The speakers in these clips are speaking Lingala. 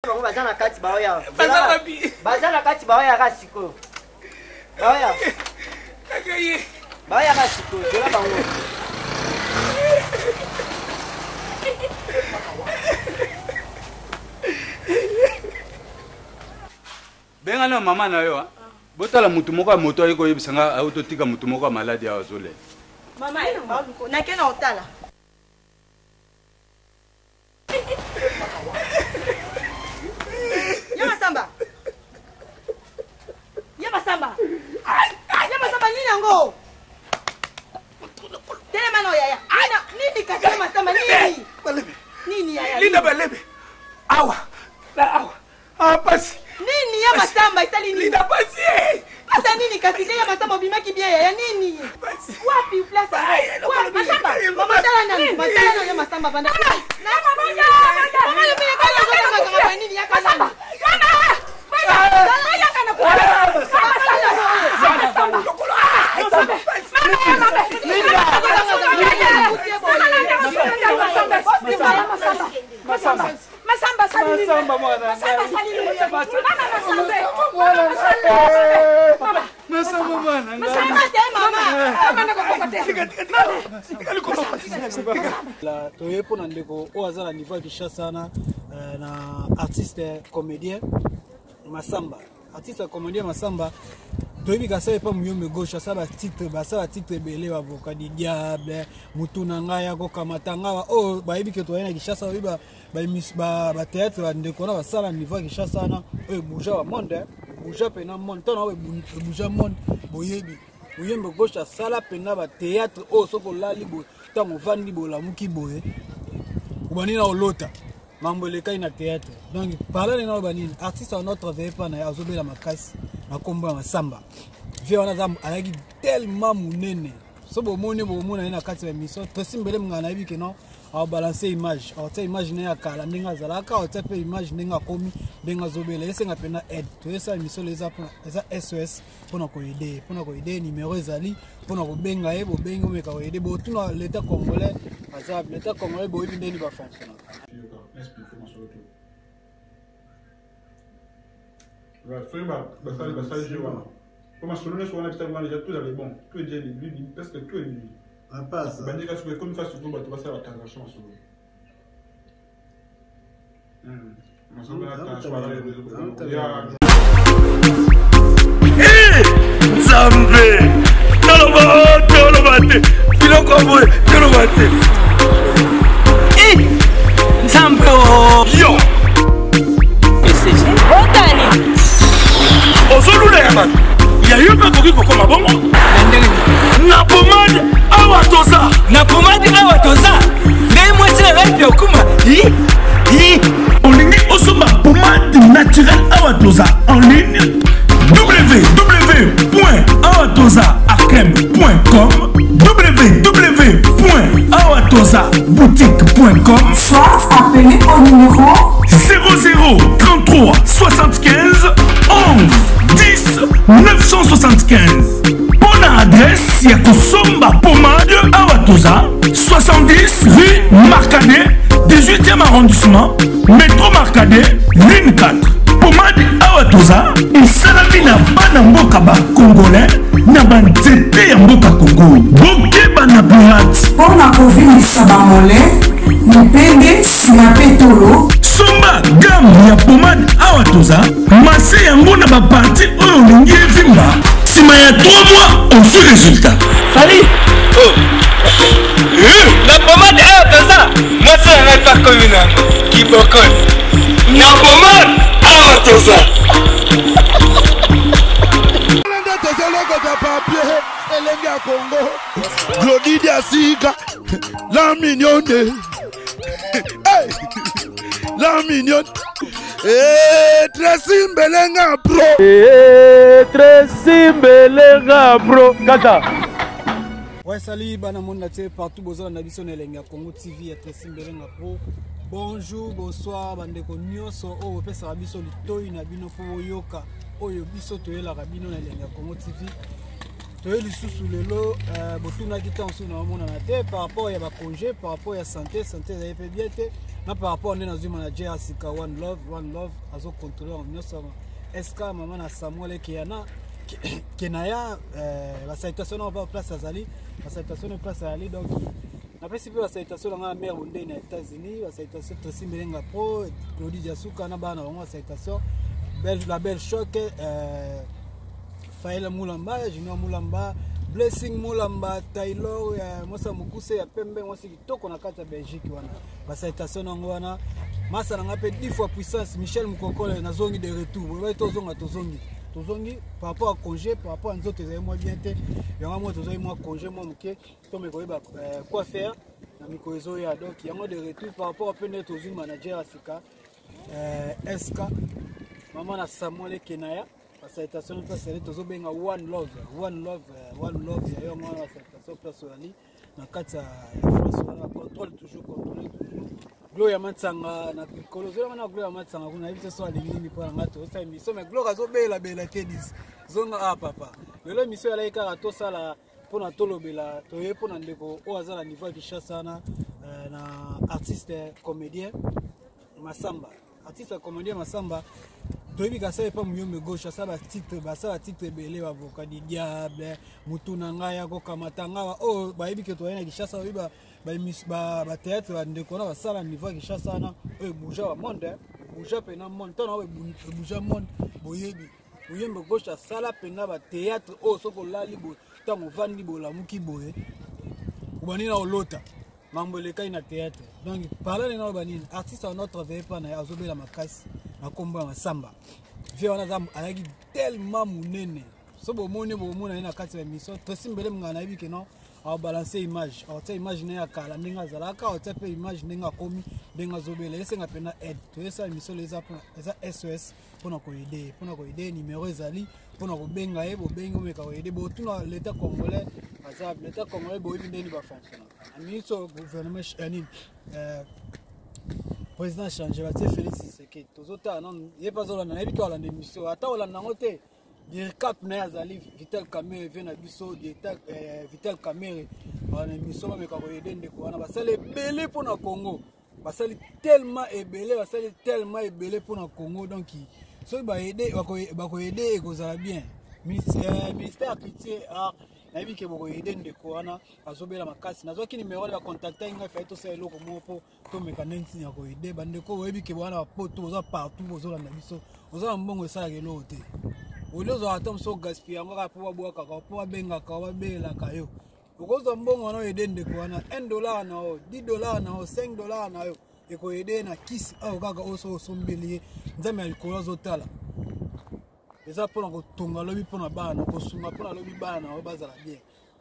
Bango baza na kati baoya. Baza wapi? Baza na kati baoya ka sikoyo. Baoya. Kaka ye. Baoya ka sikoyo, zela bango. Benga na mama na yo. Botala mutu moko ya moto aye koyebisa nga auto tika mutu moko ya maladi awa azolela. Mama, nake na otala. Ya Masamba. Ya Masamba. Ya Masamba nini yango? Telema no yaya. Nini nini kasi ya Masamba nini? Balebe. Nini yaya? Linda balebe. Awa. Na awa. Ah pasi. Nini ya Masamba esali nini? Linda pasi. Pasa nini kasi te ya Masamba obimaki bien yaya nini? Pasi. Wapi place yango? Wapi Masamba? Mama tala nanu, matala nanu ya Masamba banda. Na mama ya. Mama yo mpe kala ko kanga nini ya kala. Mama. Mama ya kana ko. Masamba. Masamba asali nini? Masamba mwana. Masamba asali nini? Masamba. Mama Masamba. Mwana. Mama. Masamba mwana. Masamba te mama. Mama nakokoka te. La toye mpo na ndeko oyo aza na niveau ya Kinshasa wana euh, na artiste comédien Masamba. Artiste comédien Masamba toyebi kasa epa muyombe gauche asala batitre basala batitre ebele bavoka du diable motu na ngai akokamata ngai oyo oh, bayebi ke toyai na kinshasa bayebi batheatre bandeko wana basala niveau ya kinshasa wana oyo ebouja bamonde ebouja mpena monde ntango oyo ebouja monde boyebi muyombe gauche asala mpena batheatre oyo soki olali boye ntango ovandi boye olamuki boye obandi na olota mambo elekaki na théâtre donc parla ndenge naloba nini artiste wana otravaille mpa na ye azobela makasi na nkombo ya masamba vie wana azalaki tellement monene so bomoni bokomona ye na kati ya émission tracy mbele mongala nayebi ke non aobalance image aotia image ndenge ya kala ndenge azalaka aotia mpe image ndenge akomi ndenge azobela esenga mpena aide toyesala émission lelo eza sos mpona koyede ye mpona koyede ye numero ezali mpona kobenga ye bobengi omeka koyede botuna l'état congolais aza l'état congolais boyebi ndeni bafonctionnaka soki basali basali jeu wana po masolo nyonso wana bitali wana deja tout ezali bon tout est déjà ebimi presque tout ebimi bandi kasi ekomi kasi sikoyo bato basala batransaction masolo Nzambe toloba oh, toloba te biloko ya boye toloba te nzambe oh. yo otani ozolula ya bato ya yo mpe akoki kokoma bongo na pomade awa toza na pomade awa toza ngai mwasi na ngai mpe okuma olingi osomba pomade naturelle awa toza en ligne www.awatozaacreme.com www.awatozaboutique.com Soit appelez au numéro 00 33 75 11 10 975 mpo na adresse ya kosomba pomade awa toza 70 rue Marcadet 18e arrondissement metro Marcadet ligne 4 pomade awa toza esalami na bana mboka ba congolais na banzete ya mboka congo bokeba na pirate mpo na kovimbisa bamole mipende nsima mpe tolo somba gamme ya pomade awa toza mase yango na baparti oyo olingi evimba nsima ya 3 mois ozwi résultat sali oh. Eh, na pomade awa toza mwasi na ngai pakomi na yango kibokoli na pomade awa toza nde tozolokota papier elenge ya kongo glodi diasika la mignonne hey! la mignonne hey, Tracy Mbelenga pro hey, Tracy Mbelenga pro kaka Ouais, salut, bana monde entier, partout bozala na biso na elenge ya Congo TV ya Tracy Mbelenga Pro. Bonjour, bonsoir, bandeko nyonso oyo bopesaka biso litoi na bino mpo boyoka oyo biso toyelaka bino na elenge ya Congo TV. Toye lisusu lelo euh, botunaki ntango mosusu naomonana te par rapport ya bacongé, par rapport ya santé, santé ezali mpe bien te. Na par rapport nde nazwi manager ya sika One Love, One Love azocontrole yango nyonso. SK mama na Samuel Ekeyana Kenaya, basalutation na ba place azali, basalutation na place azali. Donc napesi mpe basalutation na ngai na mare Bonde na États-Unis, basalutation Tracy Melenga Pro, Claudie Diasuka na bana bango, basalutation belle, la belle choc, Faela Mulamba, Junior Mulamba, Blessing Mulamba, Taylor, mwasi ya mokuse ya pembe, mwasi kitoko na kati ya Belgique wana, basalutation nango wana. Masa na ngai mpe 10 fois puissance Michel Mukokole, nazongi de retour. Boyebai tozonga, tozongi, tozongi par rapport à congé, par rapport à nzoto ezali mwa bien te, yango mwa tozali mwa congé mwa moke, tomeka koyeba quoi faire na mikolo ezoya. Donc yango de retour par rapport mpe nde tozwi manager ya sika, SK mama na Samuel Ekenaya, basalutation place ali, tozobenga One Love, One Love, One Love ya yango wana. Basalutation place oyali na kati ya France wana, contrôle toujours, contrôle toujours. Gloria Matsanga na likolo, ozolanga na Gloria Matsanga kuna, nayebi te so alingi nini mpo na nga. Tozosala émission, mais Gloria azobelabela te dis zonga. Ah papa, lelo émission elaki kaka tosala mpona tolobela, toye mpona ndeko oyo aza na niveau ya Kinshasa wana, na artiste comédien Masamba. Artiste comédien Masamba, toyebi kasala epa Muyombe Gauche, asala batitre, basala batitre ebele, bavocat du diable, mutu na ngai akokamata nga oyo bayebi ke toyai na Kinshasa, oyebi bathéâtre bandeko wana basala niveau ya Kinshasa wana, oyo ebouja bamonde, ebouja mpena monde. Ntango oyo ebouja monde, boyebi Muyombe Gauche asala mpena bathéâtre oyo soki olali boye, ntango ovandi bolamuki boye, obandi na olota mambo elekai na théâtre. Donc parla ndenge aloba nini, artiste wana otravaille mpa na ye, azobela makasi na nkombo ya Masamba. Vie wana azalaki tellement monene, so bomoni, bomona ye na kati ya émission. Tracy Mbele Mongala, nayebi ke non, aobalance image, aotia image ndenge ya kala ndenge azalaka, aotia mpe image ndenge akomi, ndenge azobela, esenga mpena aide. Toyesala émission eza eza SOS mpona koaider ye, mpona koaider. Numéro ezali mpona kobenga ye, bobengi, omeka koaider. Botuna l'état congolais, aza l'état congolais, boyebi ndeni bafonctionnaka na ministre, gouvernement nini, président change, batie Félix Tshisekedi. Tozotala nanu ye mpe azolanda, nayebi te olanda émission, ata olanda yango te. Dircap na ye azali Vital Kamerhe, vie na biso Vital Kamerhe na émission, bameka koaider ndeko wana. Basali ebele mpona Congo, basali tellement ebele, basali tellement ebele mpona Congo. Donc soki baaider, bakoaider, ekozala bien. Ministère ya culture, art, nayebi ke bokoaider ndeko wana, azobela makasi. Nazwaki numéro wana, bacontacte ngai, fai tosala eloko moko mpo tomeka ndenge ntina ya koaider bandeko. Boyebi ke wana bapoto, boza partout, bozolanda biso. Oza na mbongo, esalaka eloko te, oli ozwaka ata mosu ogaspille yango kaka mpo babwakaka, mpo babengaka, babelaka yo. Okozwa mbongo wana, oaider ndeko wana. 1 dollar na yo, 10 dollar na yo, 5 dollar na yo, ekoaider na kisi oyo kaka oyo so osombeli ye. Nzambe ya likolo azotala, eza mpona kotonga lobi mpona bana na kosunga, mpona lobi bana na yo bazala bien.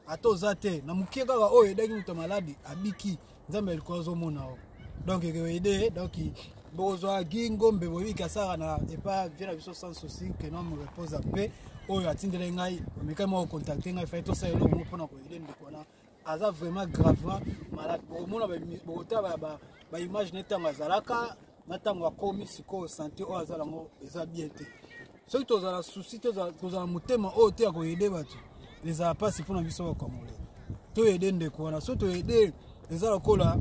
Ata oza te na mokie kaka oyo edaki moto maladi abiki, Nzambe ya likolo azomona yo. Donc ekoaider. Donc bokozwa Gi Ngombe, boyebi asalaka na epa vie na biso Sans Souci, que non me repose mpe oyo atindeli ngai, omekaki moko contacte ngai, fai tosala eloko moko mpona koaider ndeko wana, aza vraiment gravement malade. Bokomona, bokotala baimage ne ntango azalaka na ntango akomi sikoyo, santé oyo aza nango eza bien te. Soki tozala souci, tozala motema oyo te ya koaider bato, ezala mpasi mpona biso bacongolais. Toaider ndeko wana, soki toaider, eza lokola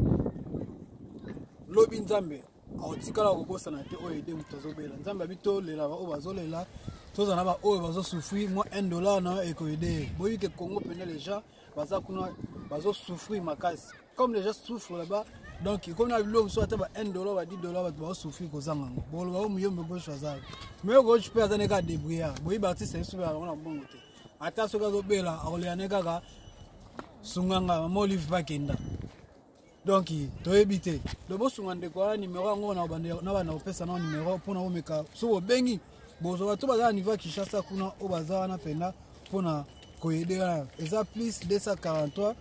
lobi Nzambe akotikala kobosana te. Oyo aider moto azobela, Nzambe abi tolela baoyo bazolela, tozala na baoyo bazosouffrir. Mwa 1 dollar na yo ekoaider ye. Boyebi ke Congo pene, les gens baza kuna bazosouffrir makasi, comme les gens souffrent là-bas. Donc ekomi na biloko mosusu, ata ba 1 dollar, ba 10 dollar, bato bazosouffrir kozanga yango. Boloba oyo Muyombe Gauche aza, Muyombe Gauche mpe aza ne kaka débrouillard. Boyebi artiste yesu yango na mbongo te, ata soki azobela akolela ne kaka sunganga mama Olive bakenda. Donc toyebi te, donc bosunga ndeko wana. Numéro yango na banda kopesa nao numéro mpona omeka, soki bobengi bozwa bato baza na niveau ya Kinshasa kuna, oyo baza wana mpenza mpona koaider wana. Eza plus 243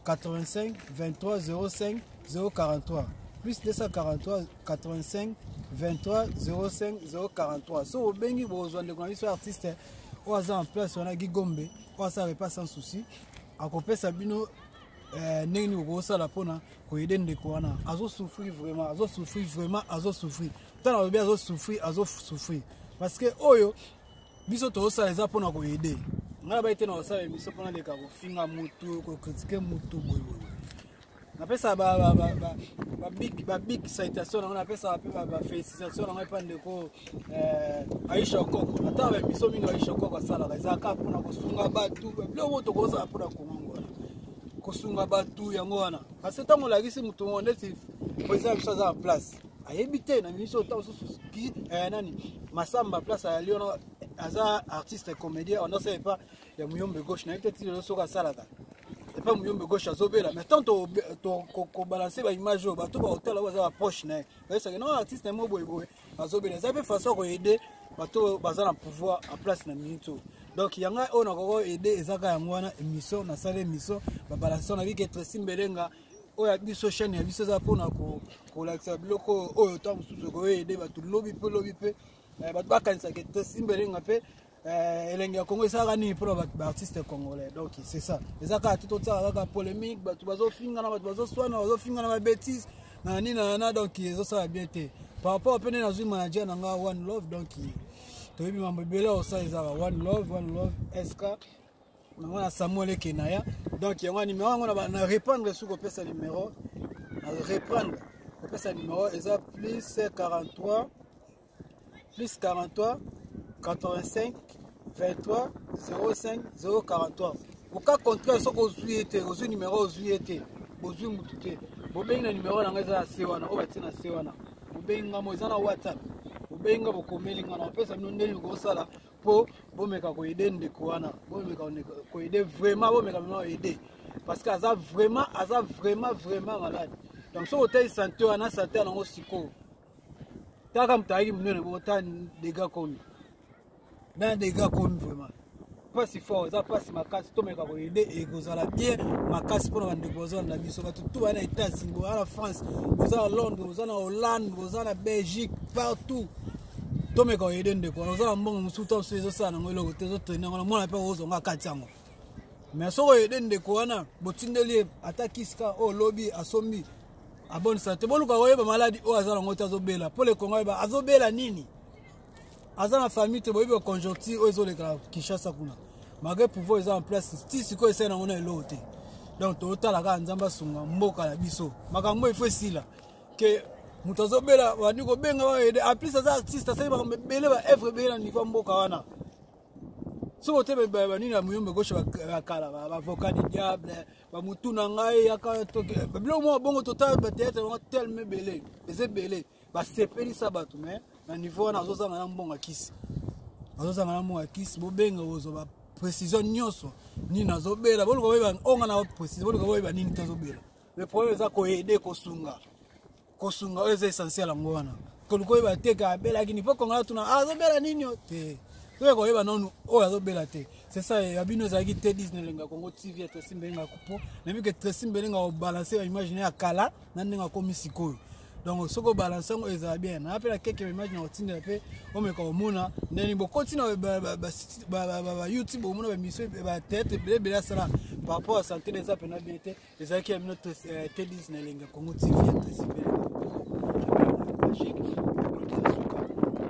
85 23 05 043, plus 243 85 23 05 043. So bobengi, bozwa ndeko na biso artiste oyo aza en place wana, Gigombe, oyo asala repas Sans Souci, akopesa bino ndenge nini okosala mpona koaider ndeko wana. Azosouffrir vraiment, azosouffrir vraiment, azosouffrir. Ntango alobi azosouffrir, azosouffrir parce que oyo biso tozosala eza mpona koaider. Ngai nabai te na kosala émission mpona leka kofinga motu, kocritiquer motu boyeboye. Napesa babig citation nango, napesaka mpe bafélicitation nango epa ndeko eh, Aisha Okoko. Ata baémission mingi Aisha Okoko asalaka ezalaka mpona kosunga bato, biloko oyo tokozala mpona kongo wana, kosunga bato yango wana. Parce que ntango olakisi moto ngo neti président ya biso aza na place, ayebi te na miso ntango mosusu eh, nani Masamba place ayali wana, aza artiste comédien, ondosala epa ya Muyombe Gauche. Nayebi te ti lelo soki asalaka epa Muyombe Gauche, azobela. Mais tant kobalancer baimage oyo, bato baotala oyo baza baproche na ye bayesaka non, artiste mo boyeboye azobela. Eza mpe façon ya koaider bato baza na pouvoir en place na minute oyo. Donc yanga oyo nakoki aider ezaka yango wana. Émission nasala, émission babalancer na bike Tresi Mbelenga oyo ya biso, chaîne ya biso eza mpona kolakisa biloko oyo ntango mosusu ekoaider bato lobi mpe lobi mpe eh, bato bakanisaka Tresi Mbelenga mpe eh, elengi ya Congo esalaka nini mpona baartiste congolais. Donc c'est ça, eza kaka te totiaka kaka polémique, bato bazofingana, bato bazoswana, bazofingana babétise na nini na na. Donc ezosala bien te par rapport mpe nde nazwi manager na nga One Love. Donc toyebi mambo ebele osala, ezaka One Love, One Love SK nango na Samuel Ekena ya. Donc yango numéro yango na reprendre soki kopesa numéro, na reprendre kopesa numéro eza plus 43, plus 43 85 23 05 043. Au cas contraire, soki ozwi ye te, ozwi numéro, ozwi ye te, bozwi mutu te, bobengi na numéro na ngai eza na se wana, oyo batie na se wana. Bobengi nga mo, eza na WhatsApp. Bobengi nga, bokomeli nga, na kopesa bino ndenge bokosala mpo bomeka koaider ndeko wana, bomeka koaider vraiment, bomeka vraiment koaider, parce que aza vraiment, aza vraiment vraiment malade. Donc soki otali santé wana, santé yango sikoyo, taka moto ayaki monene bongo, ta dégâts komi na dégâts komi, vraiment mpasi fort, eza mpasi makasi. Tomeka koaider, ekozala bien makasi mpona bandeko bazolanda biso. Bato tu baya na États-Unis, boza na France, boza na Londres, boza na Hollande, boza na Belgique, partout, tomeka koaider ndeko wana. Oza na mbongo mosusu ta mosusu ezosala nango eloko te, ezotraîner yango na mwana mpe ozonga kati yango. Mais soki oaider ndeko wana, botindeli ye ata kisika oyo olobi asombi abonisa te, boluka koyeba maladi oyo aza nango te, azobela mpo le Kongo ayeba azobela nini. Aza na famille te, boyebi baconjoncture oyo ezoleka na Kinshasa kuna, malgré pouvoir eza en place ti sikoyo, esali nango na eloko te. Donc totala kaka Nzambe asunga mboka na biso. Makambo ifo esila ke moto azobela, bandi kobenga baaider. En plus aza artiste, asali makambo ebele, baœuvre ebele na niveau ya mboka wana. Soki ote banini ya Muyombe Gauche bakala, baavocat du diable, bamutu na ngai yaka, biloko moko bongo, totala bathéâtre bango telema ebele, eza ebele, basepelisa bato. Mais na niveau wana azozanga na mbongo kisi, azozanga na mbongo ya kisi. Bobenga, kozwa baprécision nyonso nini azobela. Boluka boyeba onga na précision, boluka boyeba nini te azobela. Le problème eza koaider, kosunga, kosunga oyo eza essentiel yango wana. Koluka oyeba te ka abelaki nini, mpo Kongo tuna azobela nini te, toyeba koyeba nanu oyo azobela te. C'est ça ya bino ezalaki te 10 na Elenga Congo TV ya Tresi Mbelenga po nayebi ke Tresi Mbelenga obalance baimage na ya kala na ndenge akomi sikoyo. Donc soki obalance yango ezala bien. Na mpe na keke baimage na kotindela mpe omeka komona ndeni bokoti na baYouTube, omona baémission, bathéâtre ebele ebele asala par rapport à santé na eza mpena bien te. Ezalaki ya bino te 10 na Elenga Congo TV ya Tresi Mbelenga Belgique.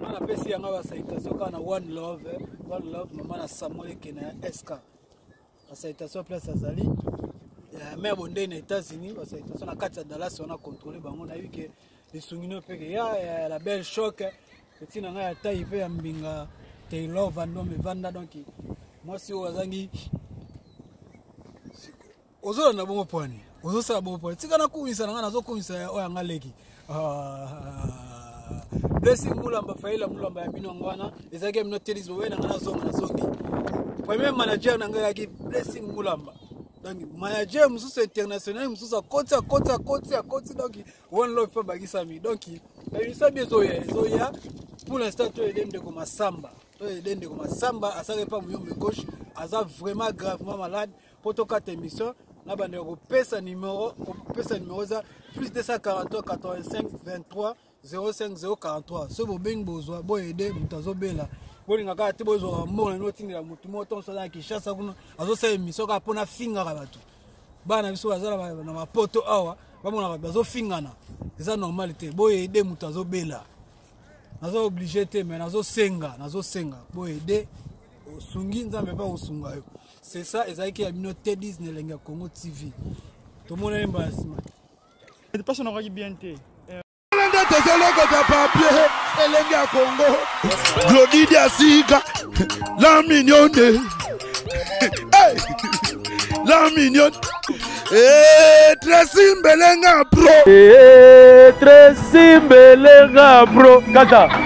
Nga napesi yango basalutation kaka na One Love, One Love, mama na Samuel Ekena ya SK, basalutation place azali mare bondei na États-Unis, basalutation na kati ya Dallas wana, contrôle bango. Nayebi ke lisungi no mpe ke ya la belle choc etina ngai ya tai mpe ya mbinga Taylor Vandome evanda. Donc mwasi oyo azangi ozolanda bongo pwani, ozosala bongo pwani, tika nakumisa na ngai, nazokumisa oyo yanga leki Blessing Mulamba, Faila Mulamba ya bino. Yango wana ezalaki ya bino telis boye na ngai. Nazonga, nazongi premier manager na ngai yaki Blessing Mulamba. Donc manager mosusu international mosusu akoti, akoti, akoti, akoti. Donc One Love mpe bakisami. Donc bayebisa bi ezoya, ezoya. Pour l'instant toaider ndeko Masamba, toaider ndeko Masamba asalaki epa Muyombe Gauche, aza vraiment gravement malade. Mpo tokata émission na bandeko, kopesa numéro, kopesa numéro eza plus 243 85 23 05 043. Soki bobengi, bozwa, boaider moto azobela. Bolinga kaka te bozwaka mbongo na bino, otindela motu moko ntonso aza na Kinshasa kuna, azosala émission kaka mpona fingaka bato. Bana biso baza na mapoto awa, bamonaka bazofingana, eza normal te. Boaider moto azobela. Naza obligé te, mais nazosenga, nazosenga boaider. Osungi, Nzambe mpe akosunga yo. C'est ça, ezalaki ya bino te 10 na Elengi ya Congo TV. Tomonani mbala nsima. Mpasi nakokaki bien te. Nde tozolokota papier elenge ya Congo. Glodi Diasika, la mignonne. Hey! La mignonne. Eh, Tracy Mbelenga pro. Eh, Tracy Mbelenga pro. Kata.